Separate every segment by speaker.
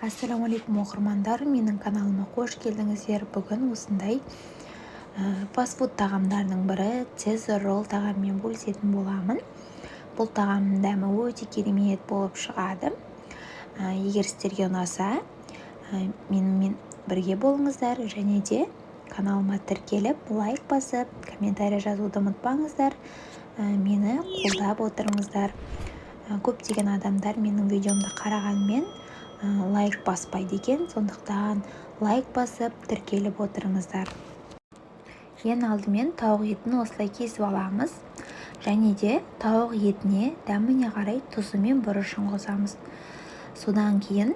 Speaker 1: Ассалаумағалейкум, оқырмандар! Менің каналыма қош келдіңіздер. Бүгін осындай фастфуд тағамдарының бірі цезарь ролл тағамымен бөлісетін боламын. Бұл тағамның дәмі өте керемет болып шығады. Егер сіздерге ұнаса, менімен бірге болыңыздар және де каналыма тіркеліп, лайк басып, комментарий жазуды ұмытпаңыздар. Мені қолдап отырыңыздар. Көптеген адамдар менің видеомды қарағанмен, лайк баспайды екен, сондықтан лайк басып, тіркеліп отырыңыздар. Ең алдымен тауық етін осылай кесіп аламыз және де тауық етіне дәміне қарай тұзы мен бұрышын қосамыз. Содан кейін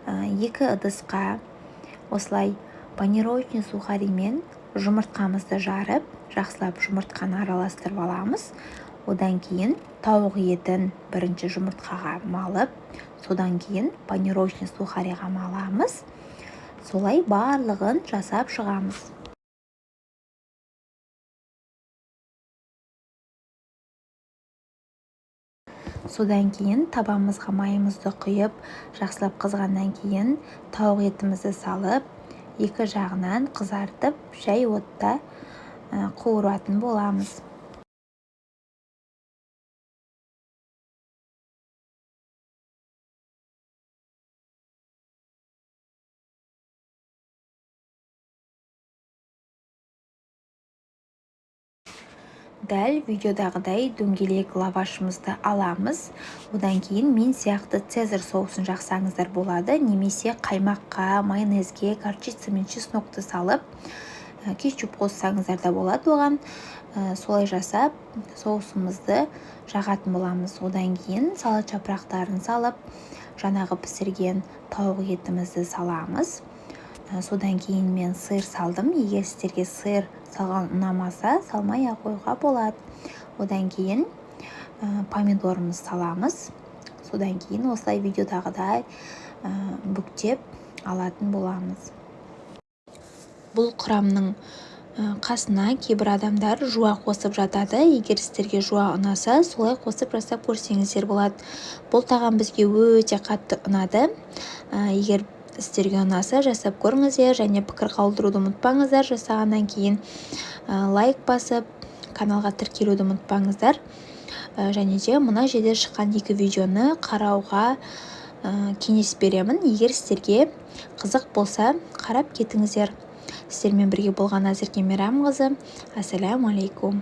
Speaker 1: екі ыдысқа осылай панировочный сухаримен жұмыртқамызды жарып, жақсылап жұмыртқаны араластырып аламыз. Одан кейін тауық етін бірінші жұмыртқаға малып, содан кейін панировочный сухариға маламыз. Солай барлығын жасап шығамыз. Содан кейін табамызға майымызды құйып, жақсылап қызғаннан кейін тауық етімізді салып, екі жағынан қызартып, жай отта қуыратын боламыз. Дәл видеодағыдай дөңгелек лавашымызды аламыз. Одан кейін мен сияқты цезарь соусын жақсаңыздар болады, немесе қаймаққа, майонезге горчица мен чеснокты салып, кетчуп қоссаңыздар да болады оған. Солай жасап, соусымызды жағатын боламыз. Одан кейін салат жапырақтарын салып, жаңағы пісірген тауық етімізді саламыз. Содан кейін мен сыр салдым. Егер сіздерге сыр салған ұнамаса, салмай ақ қоюға болады. Одан кейін помидорымызды саламыз. Содан кейін осылай видеодағыдай бүктеп алатын боламыз. Бұл құрамның қасына кейбір адамдар жуа қосып жатады. Егер сіздерге жуа ұнаса, солай қосып жасап көрсеңіздер болады. Бұл тағам бізге өте қатты ұнады. Егер сіздерге ұнаса, жасап көріңіздер және пікір қалдыруды ұмытпаңыздар. Жасағаннан кейін лайк басып, каналға тіркелуді ұмытпаңыздар. Және де мына жерде шыққан екі видеоны қарауға кеңес беремін. Егер сіздерге қызық болса, қарап кетіңіздер. Сіздермен бірге болған Назерке Мейрамқызы. Ассаляму алейкум.